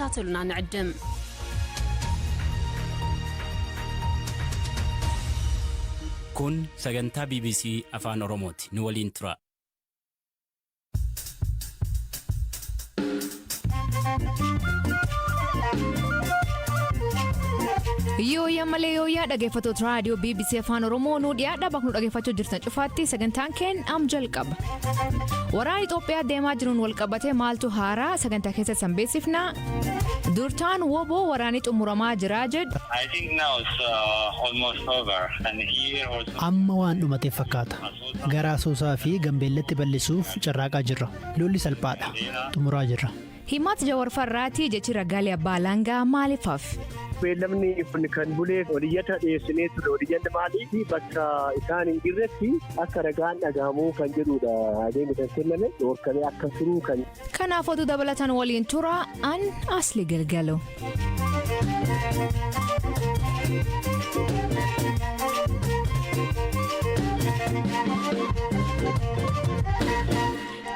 ክትከታተሉና ንዕድም። Kun sagantaa BBC Afaan Oromooti. Nu waliin tura. Yooyyaa malee yooyyaa dhaggeeffattoota raadiyoo BBC Afaan Oromoo nu dhiyaadha bakka nu dhaggeeffachuu jirtan cufaatti sagantaan keenya am jalqaba. Waraana Itoophiyaa deemaa jiruun walqabatee maaltu haaraa sagantaa keessatti san beeksifna. Durtaan WBO waraanni xumuramaa jira jedhu. I think now it's almost over and here also. Amma waan dhumate fakkaata. Gara Asoosaa fi Gambeellatti bal'isuuf carraaqaa jirra. Lolli salphaadha. Xumuraa jirra. Himat Jawar Farraatii jechi ragaalee abbaa alangaa maaliif hafe? Beellamni kun kan bulee oliyyata dhiyeessinee ture. Oliyyanni maaliif bakka isaan hin jirretti akka ragaan dhagahamuu kan jedhudha. Adeemni kan kenname dhorkamee akka turuu kan. Kanaaf oduu dabalatan waliin tura an Asli Galgalo.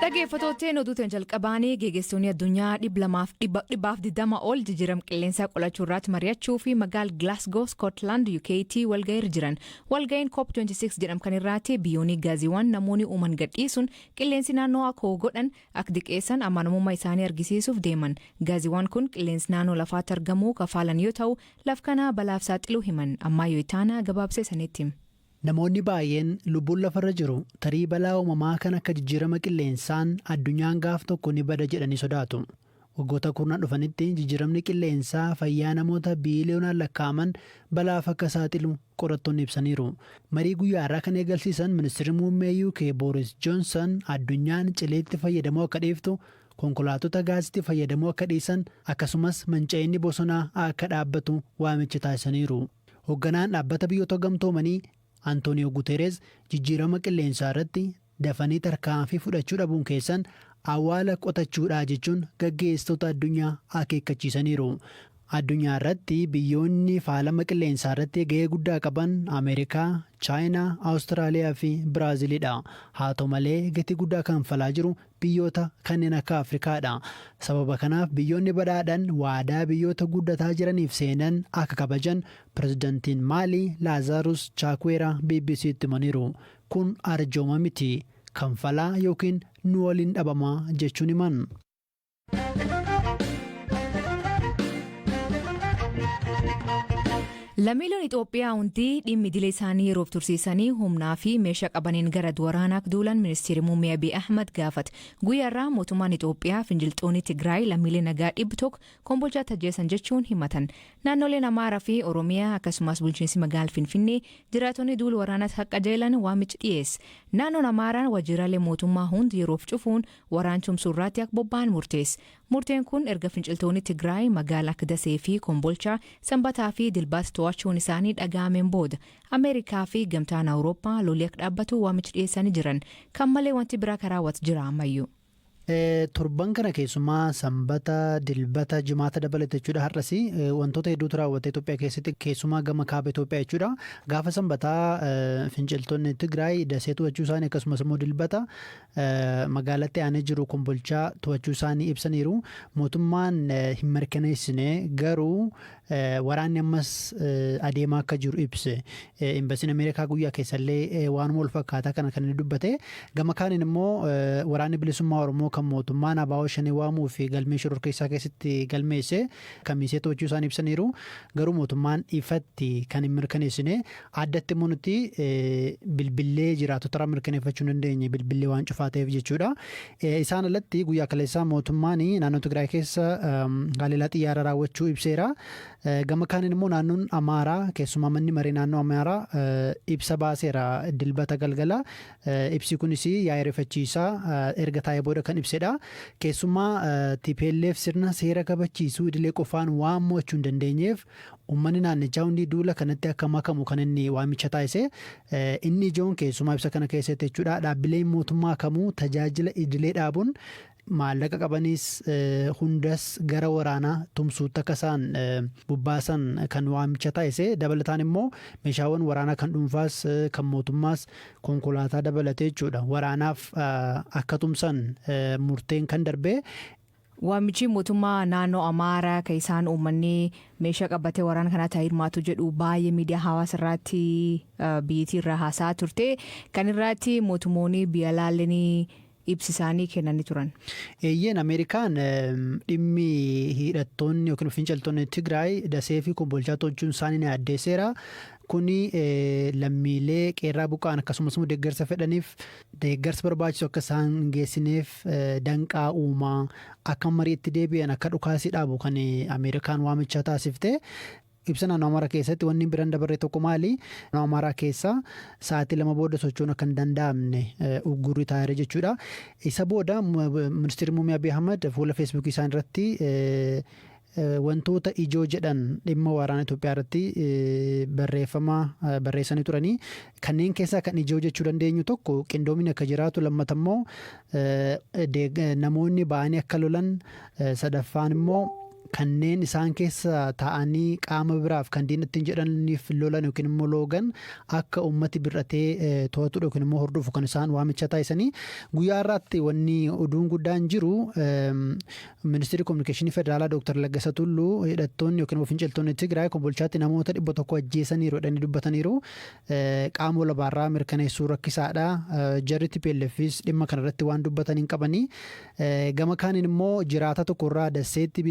Dhaggeeffattootni oduutiin jalqabaanii geggeessitoonni addunyaa 220 ol jijjiirama qilleensaa qolachuu irratti mari'achuu fi magaala Glasgow, Scotland, UK'tti walga'iirra jiran. Walga'iin COP26 jedhamu kan irratti biyyoonni gaaziiwwan namoonni uuman gadhiisuun qilleensi naannoo akka godhan akka diqeessan amanamummaa isaanii argisiisuuf deeman. Gaaziiwwan kun qilleensi naannoo lafaatti argamuu kafaalan yoo ta'u, laf kana balaaf saaxiluu himan. Ammaa yoo itaana gabaabsee sanitti. Namoonni baay'een lubbuun lafarra jiru tarii balaa uumamaa kan akka jijjiirama qilleensaan addunyaan gaaf tokko ni bada jedhanii sodaatu. Waggoota kurnan dhufanitti jijjiiramni qilleensaa fayyaa namoota biiliyoonaan lakkaa'aman balaaf akka saaxilu qorattoonni ibsaniiru. Marii guyyaa har'aa kan eegalsiisan ministeerri muummee UK Boris Johnson addunyaan cileetti fayyadamuu akka dhiiftu, konkolaattota gaasitti fayyadamuu akka dhiisan, akkasumas manca'inni bosonaa akka dhaabbatu waamicha taasisaniiru. Hoogganaan dhaabbata biyyoota gamtoomanii Antooniyoo Guterres jijjiirama qilleensaa irratti dafanii tarkaanfii fudhachuu dhabuun keessan awwaala qotachuudha jechuun gaggeessitoota addunyaa akeekkachiisaniiru. Addunyaa irratti biyyoonni faalama qilleensaa irratti gahee guddaa qaban Ameerikaa, Chaayinaa, Awustiraaliyaa fi Biraaziliidha. Haa ta'u malee gatii guddaa kanfalaa jiru biyyoota kanneen akka Afrikaadha. Sababa kanaaf biyyoonni badhaadhan waadaa biyyoota guddataa jiraniif seenan akka kabajan pirezidantiin Maalii Laazaarus Chaakweeraa BBC'tti himaniiru. Kun arjooma miti. Kanfalaa yookiin nu waliin dhabamaa jechuun himan. Lammiileen Itoophiyaa hundi dhimmi idilee isaanii yeroof tursiisanii humnaa fi meeshaa qabaniin gara waraanaaf duulan ministeerri muummee Abiy Ahmad gaafate. Guyyaa irraa mootummaan Itoophiyaa finciltoonni Tigraay lammiilee nagaa 100 Kombolchaatti ajjeesan jechuun himatan. Naannoleen Amaaraa fi Oromiyaa akkasumas bulchiinsi magaalaa Finfinnee jiraattonni duula waraanaatti akka qajeelan waamicha dhiyeesse. Naannoon Amaaraan waajjiraalee mootummaa hundi yeroof cufuun waraan tumsuu irratti akka bobba'an murteesse. Murteen kun erga finciltoonni Tigraay magaalaa akka Dasee fi Kombolchaa Sanbataa fi Dilbaata to'achuun isaanii dhaga'ameen booda. Ameerikaa fi gamtaan Awurooppaa lolli akka dhaabbatu waamicha dhiyeessanii jiran. Kan malee wanti biraa karaa raawwatu jira ammayyuu. Torban kana keessumaa Sanbata, Dilbata, Jimaata dabalate jechuudha, har'as wantoota hedduutu raawwate Itoophiyaa keessatti, keessumaa gama kaaba Itoophiyaa jechuudha. Gaafa Sanbataa finciltoonni Tigraay Dasee to'achuu isaanii, akkasumas immoo Dilbata magaalatti aanee jiru Kombolchaa to'achuu isaanii ibsaniiru. Mootummaan hin mirkaneessine, garuu waraanni ammas adeemaa akka jiru ibse. Imbasiin Ameerikaa guyyaa keessallee waanuma wal fakkaataa kana kan inni dubbate. Gama kaaniin immoo waraanni bilisummaa Oromoo kan mootummaan ABO Shanee waamuu fi galmee shororkeessaa keessatti galmeesse Kamisee to'achuu isaanii ibsaniiru. Garuu mootummaan ifatti kan hin mirkaneessine. Addatti immoo nuti bilbillee jiraattota irraa mirkaneeffachuu hin dandeenye, bilbillee waan cufaa ta'eef jechuudha. Isaan alatti guyyaa kaleessaa mootummaan naannoo Tigraay keessa haleellaa xiyyaara raawwachuu ibseera. Gama kaaniin immoo naannoon Amaaraa, keessumaa manni maree naannoo Amaaraa ibsa baaseera Dilbata galgala. Ibsi kunis yaa'ii ariifachiisaa erga taa'ee booda kan ibsedha. Keessumaa TPLF sirna seera kabachiisuu idilee qofaan waan mo'achuu hin dandeenyeef uummanni naannichaa hundi duula kanatti akka makamu kan inni waamicha taasise. Inni ijoon keessumaa ibsa kana keessatti jechuudha, dhaabbileen mootummaa kamuu tajaajila idilee dhaabuun maallaqa qabanis hundas gara waraanaa tumsuutti akka isaan bobbaasan kan waamicha taasise. Dabalataan immoo meeshaawwan waraanaa kan dhuunfaas kan mootummaas, konkolaataa dabalatee jechuudha, waraanaaf akka tumsan murteen kan darbe. Waamichi mootummaa naannoo Amaaraa kan isaan uummanni meeshaa qabatee waraana kanatti hirmaatu jedhu baay'ee miidiyaa hawaasa irratti biyyattii irraa haasaa turte. Kan irratti mootummoonni biyya laalanii ibsi isaanii kennanii turan. Eeyyeen, Ameerikaan dhimmi hidhattoonni yookiin finciltoonni Tigraay Dasee fi Kombolchaa to'achuun isaanii na yaaddeesseera. Kuni lammiilee qeerraa buqqa'an akkasumas immoo deeggarsa fedhaniif deeggarsa barbaachisu akka isaan hin geessineef danqaa uumaa, akka mariitti deebi'an, akka dhukaasii dhaabu kan Ameerikaan waamicha taasifte. Ibsa naannoo Amaaraa keessatti wanni biraan dabarre tokko maali? Naannoo Amaaraa keessa sa'aatii 2 booda socho'uun akka hin danda'amne uggurri taa'eera jechuudha. Isa booda ministeerri muummee Abiy Ahmad fuula Feesbuukii isaan irratti wantoota ijoo jedhan dhimma waraana Itoophiyaa irratti barreeffama barreessanii turanii, kanneen keessaa kan ijoo jechuu dandeenyu tokko qindoomini akka jiraatu, lammata immoo namoonni ba'anii akka lolan, sadaffaan immoo kanneen isaan keessa taa'anii qaama biraaf kan diinatti hin jedhaniif lolan yookiin immoo loogan akka uummati bir'atee to'atudha yookiin immoo hordofu kan isaan waamicha taasisanii. Guyyaa har'aatti wanni oduun guddaan jiru, ministeerri kominikeeshinii federaalaa Dr. Laggasa Tulluu hidhattoonni yookiin immoo finciltoonni Tigraay Kombolchaatti namoota 100 ajjeesaniiru jedhanii dubbataniiru. Qaama walabaarraa mirkaneessuu rakkisaadha. Jarri TPLFis dhimma kanarratti waan dubbatan hin qabanii. Gama kaaniin immoo jiraata tokkorraa Dasseetti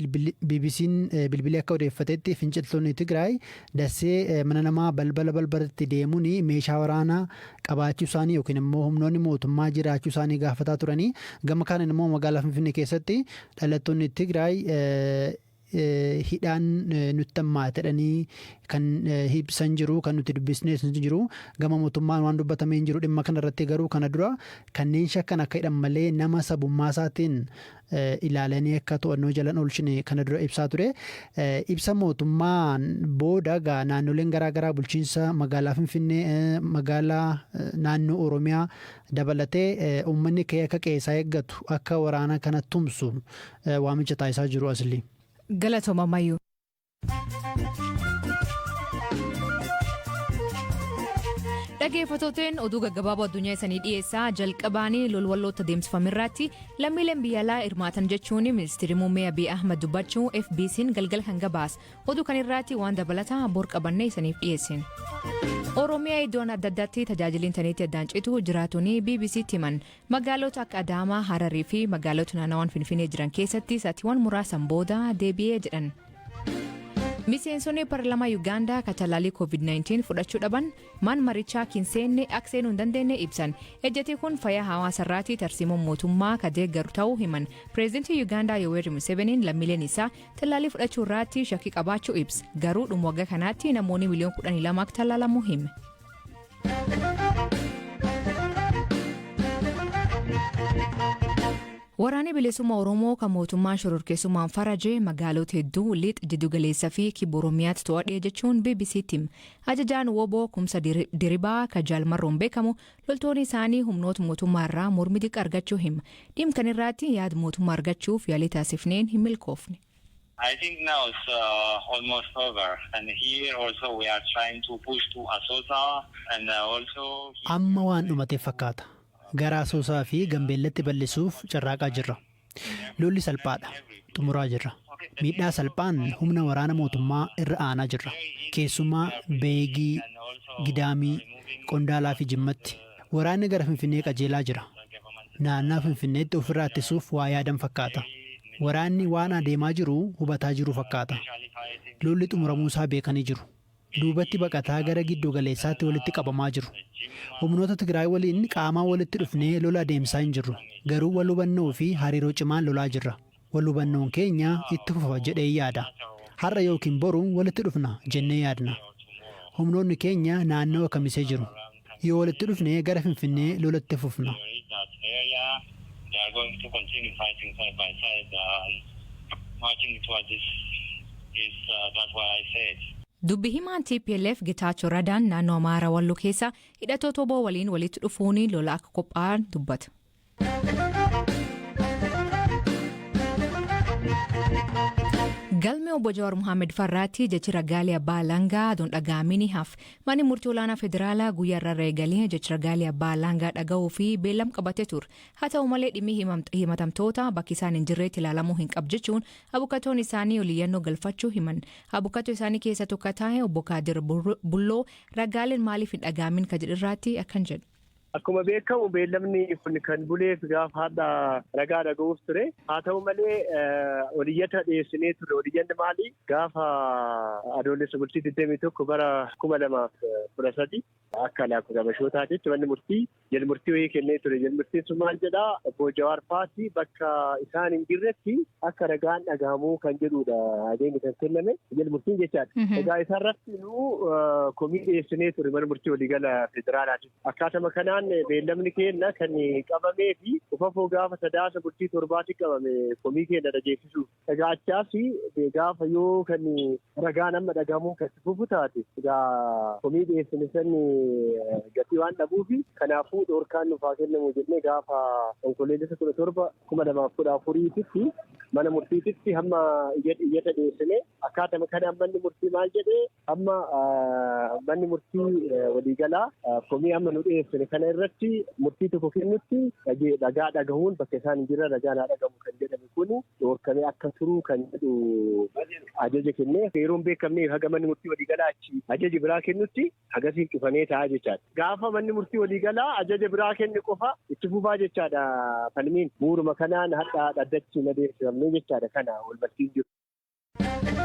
BBC'n bilbilee akka odeeffatetti, finciltoonni Tigraay Dassee mana namaa balbala balbalatti deemuun meeshaa waraanaa qabaachuu isaanii yookiin immoo humnoonni mootummaa jiraachuu isaanii gaafataa turanii. Gama kaaniin immoo magaalaa Finfinnee keessatti dhalattoonni Tigraay hidhaan nutti hammaate jedhanii kan ibsan jiru, kan nuti dubbisnees jiru. Gama mootummaan waan dubbatamee hin jiru dhimma kana irratti. Garuu kana dura kanneen shakkan akka hidhan malee nama sabummaa isaatiin ilaalanii akka to'annoo jalan oolchine kana dura ibsaa ture. Ibsa mootummaan booda gaa naannoleen garaagaraa, bulchiinsa magaalaa Finfinnee, magaalaa naannoo Oromiyaa dabalatee, uummanni ka'ee akka qe'eesaa eeggatu, akka waraana kana tumsu waamicha taasisaa jiru asli. Galatooma, Mayyuu. Dhaggeeffattooteen, oduu gaggabaaboo addunyaa isanii dhiyeessaa. Jalqabaanii lolwalloota deemsifame irratti lammiileen biyya alaa hirmaatan jechuun ministeerri muummee Abiy Ahmad dubbachuu FBC'n galgala kan gabaasa. Oduu kan irratti waan dabalataa bor qabannee isaniif dhiyeessin. Oromiyaa iddoon adda addaatti tajaajilli intarneetii addaan citu jiraatuni BBCtti himan. Magaalota akka Adaamaa, Hararii fi magaalota naannawaan Finfinnee jiran keessatti sa'aatiiwwan muraasan booda deebi'ee jedhan. Miseensonni paarlaamaa Yuugaandaa ka talaalii COVID-19 fudhachuu dhaban man marichaa hin seenne akka seenuu hin dandeenye ibsan. Ejjeti kun fayyaa hawaasa irraatti tarsiimoo mootummaa ka deeggaru ta'uu himan. Pireezidantii Yuugaandaa Yoweri Museveniin lammiileen isaa talaalii fudhachuu irraatti shakkii qabaachuu ibsa. Garuu dhuma waggaa kanaatti namoonni miliyoona 12 akka talaalamuu hime. Waraanni bilisummaa Oromoo kan mootummaan shororkeessummaan farajee magaalota hedduu lixa, jiddugaleessaa fi kibba Oromiyaatti to'adhee jechuun BBCtti hime. Ajajaan WBO Kumsa Diribaa kan Jaalmarroon beekamu loltoonni isaanii humnoota mootummaa irraa mormi xiqqaa argachuu hima. Dhimma kan irratti yaada mootummaa argachuuf yaalii taasifneen hin milkoofne. I think now it's almost over, and here also we are trying to push to Asosa and also. Amma waan dhumate fakkaata. Gara Asoosaa fi Gambeellatti bal'isuuf carraaqaa jirra. Lolli salphaadha. Xumuraa jirra. Miidhaa salphaan humna waraana mootummaa irra aanaa jirra. Keessumaa Beegii, Gidaamii, Qondaalaa fi Jimmatti. Waraanni gara Finfinnee qajeelaa jira. Naannaa Finfinneetti ofirraa ittisuuf waa yaadan fakkaata. Waraanni waan adeemaa jiru hubataa jiru fakkaata. Lolli xumuramuu isaa beekanii jiru. Duubatti baqataa gara giddu galeessaatti walitti qabamaa jiru. Humnoota Tigraay waliin qaamaan walitti dhufnee lola adeemsaa hin jirru. Garuu wal hubannoo fi hariiroo cimaan lolaa jirra. Wal hubannoon keenya itti fufa jedhee yaada. Har'a yookiin boru walitti dhufna jennee yaadna. Humnoonni keenya naannawa Kamisee jiru. Yoo walitti dhufne gara Finfinnee lolatti fufna. They are going to continue fighting side by side, marching towards this. Is that's what I said. Dubbi himaan TPLF Getaachoo Radaan naannoo Amaaraa Walloo keessa hidhattoota WBO waliin walitti dhufuun lola akka qophaa'an dubbata. Galmee obbo Jawaar Mohaammed Farraatti jechi ragaalee abbaa alangaa aduun dhaga'amini haf. Manni murtii olaanaa federaalaa guyyaa irraa eegalee jechi ragaalee abbaa alangaa dhaga'uu fi beellam qabatee ture. Haa ta'u malee, dhimmi himatamtoota bakki isaan hin jirreetti ilaalamuu hin qabu jechuun abukatoon isaanii oliyyannoo galfachuu himan. Abukatoo isaanii keessa tokko taa'e obbo Kaadir Bulloo ragaaleen maaliif hin dhaga'amin ka jedhirraatti akkan jedhu. Akkuma beekamu, beellamni kun kan buleef gaafa hadha ragaa dhaga'uuf ture. Haa ta'u malee, oliyyata dhiyeessinee ture. Oliyyanni maali? Gaafa Adoolessa bultii 21 bara 2013 akka lakkoofsa Habashootaatitti manni murtii jalmurtii wayii kennee ture. Jalmurtiin sun maal jedhaa? Obbo Jawaar Faati bakka isaan hin jirretti akka ragaan dhagahamuu kan jedhudha ajajni kan kenname jalmurtiin jechaadha. Egaa isarratti nu komii dhiyeessinee ture mana murtii waliigala federaalaati. Akkaatuma kanaan beellamni keenya kan qabamee fi ufafoo gaafa Sadaasa bultii 7tti qabame komii keenya dhageessisuuf. Egaa achaas gaafa yoo kan ragaan amma dhagahamuu kan fufu taate, egaa komii dhiyeessine san gatii waan dhabuufi, kanaafuu dhoorkaan nuuf haa kennamu jennee gaafa Onkoloolessa 17 2014tti mana murtiititti hamma iyyata dhiyeessine. Akkaatuma kanaan manni murtii maal jedhee? Hamma manni murtii waliigalaa komii amma nu dhiyeessine kana irratti murtii tokko kennutti ragaa dhagahuun, bakka isaan hin jirre ragaan haa dhagamu kan jedhame kun dhoorkamee akka turu kan jedhu ajaja kennee, yeroon beekamneef haga manni murtii waliigalaa achi ajaja biraa kennutti hagasiin cufamee ta'a jechaadha. Gaafa manni murtii waliigalaa ajaja biraa kenne qofa itti fufaa jechaadha falmiin. Bu'uuruma kanaan hadha dhaddachi hin adeemsifamne jechaadha, kana walmaltiin jiru.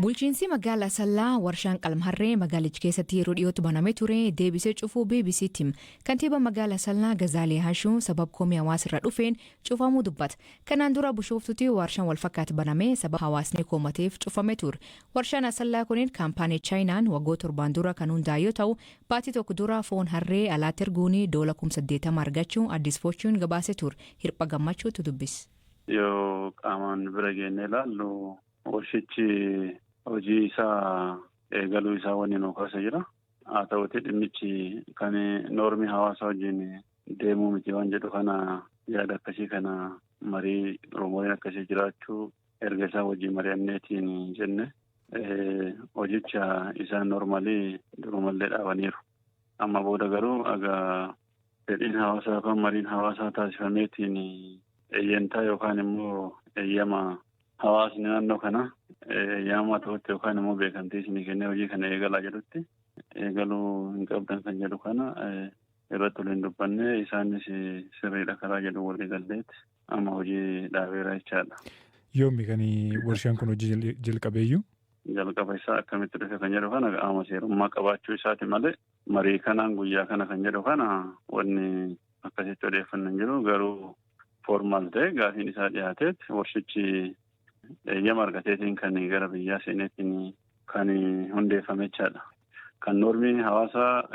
Bulchiinsi magaalaa Asallaa warshaan qalma magaalicha keessatti yeroo dhiyootti banamee ture deebisee cufuu BBC'tti hima. Kantiibaa magaalaa Asallaa Gazaalee Hashuu sabab komii hawaasa irra dhufeen cufamuu dubbata. Kanaan dura Bishooftutti warshaan walfakkaatu banamee sababa hawaasni komateef cufamee ture. Warshaan Asallaa kunin kaampaanii Chaayinaan waggoota 7n dura kan hundaa'e yoo ta'u, baatii tokko dura foon harree alaatti erguun doola 80,000 argachuu Addis Fortune gabaasee ture. Hirpha Gammachuutu dubbise. Yoo qaamaan bira geennee ilaallu, warshichi hojii isaa eegaluu isaa wanni nu kaasa jira. Haa ta'uti, dhimmichi kan noormii hawaasaa wajjin deemuu miti waan jedhu kana, yaada akkasii kana, marii rumooriin akkasii jiraachuu erga isaa wajjin mari'anneetiin jenne, hojicha isaan normally durumallee dhaabaniiru. Amma booda garuu aga fedhiin hawaasaa yookaan mariin hawaasaa taasifameetiin eeyyantaa yookaan immoo eeyyama hawaasni naannoo kana eeyyamamaa ta'utti yookaan immoo beekamtii isinii kennee hojii kana eegalaa jedhutti eegaluu hin qabdan kan jedhu kana irratti waliin dubbanne, isaanis sirriidha karaa jedhu walii galleetti amma hojii dhaabeera jechaadha. Yoomi kan warshaan kun hojii jalqabeeyyuu? Jalqaba isaa akkamitti dhufe kan jedhu kana qaama seerummaa qabaachuu isaati malee, marii kanaan guyyaa kana kan jedhu kana wanni akkasitti odeeffannu hin jiru. Garuu formal ta'e gaafiin isaa dhiyaateet warshichi eeyyama argateetiin kan gara biyyaa seeneetiin kan hundeeffame jechaadha. Kan noormii hawaasaa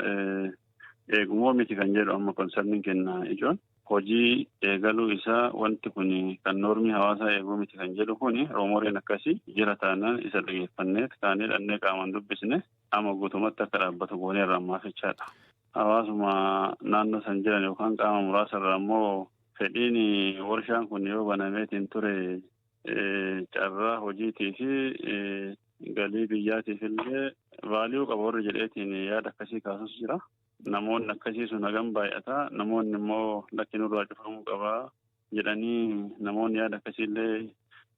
eegumoo miti kan jedhu amma concerniin kenna ijoon. Hojii eegaluu isaa wanti kun kan noormii hawaasaa eeguu miti kan jedhu kun, rumooriin akkasii jira taanaan isa dhageeffanneet kaanee dhannee qaamaan dubbisne, amma guutumatti akka dhaabbatu gooneerra ammaaf jechaadha. Hawaasuma naannoo san jiran yookaan qaama muraasa irraa immoo fedhiin warshaan kun yoo banameetiin ture carraa hojiitii fi galii biyyaatiif illee value qaba warri jedheetiin yaada akkasii kaasus jira. Namoonni akkasii sun hagam baay'ata. Namoonni immoo lakki, nurraa cufamuu qabaa jedhanii namoonni yaada akkasiillee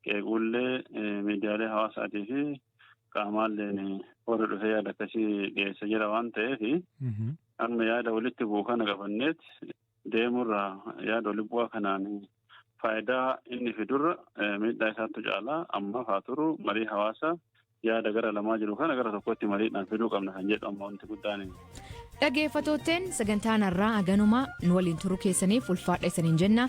qeequullee miidiyaalee hawaasaatii fi qaamaalleen warri dhufee yaada akkasii dhiyeessa jira waan ta'eef, amma yaada walitti bu'u kana qabanneet deemurraa yaada walitti bu'aa kanaan faayidaa inni fidurra miidhaa isaattu caalaa, ammaaf haa turu, marii hawaasaa yaada gara lamaa jiru kana gara tokkotti mariidhaan fiduu qabna kan jedhu amma wanti guddaan. Dhaggeeffattootteen, sagantaan har'aa haganuma. Nu waliin turuu keessaniif ulfaadha isaniin jenna.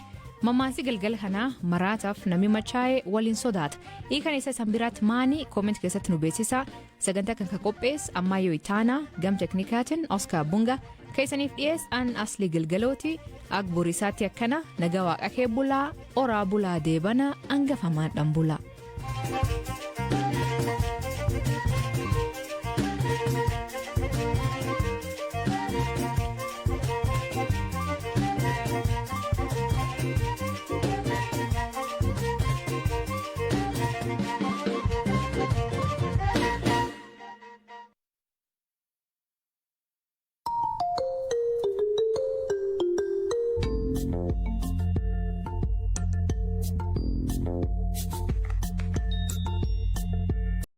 Mammaansi galgala kanaa, "Maraataaf namni machaa'e waliin sodaata." Hiikan isa isan biraatti maanii? Comment keessatti nu beeksisa. Sagantaa kan qopheesse Ammayyoo Itaanaa, gam teknikaatiin Oskaar Bunga, keessaniif dhiyees an Asli Galgalooti. Ak borisaatti akkana naga waaqa kee bulaa, oraa bulaa, deebana hangafamaan bulaa.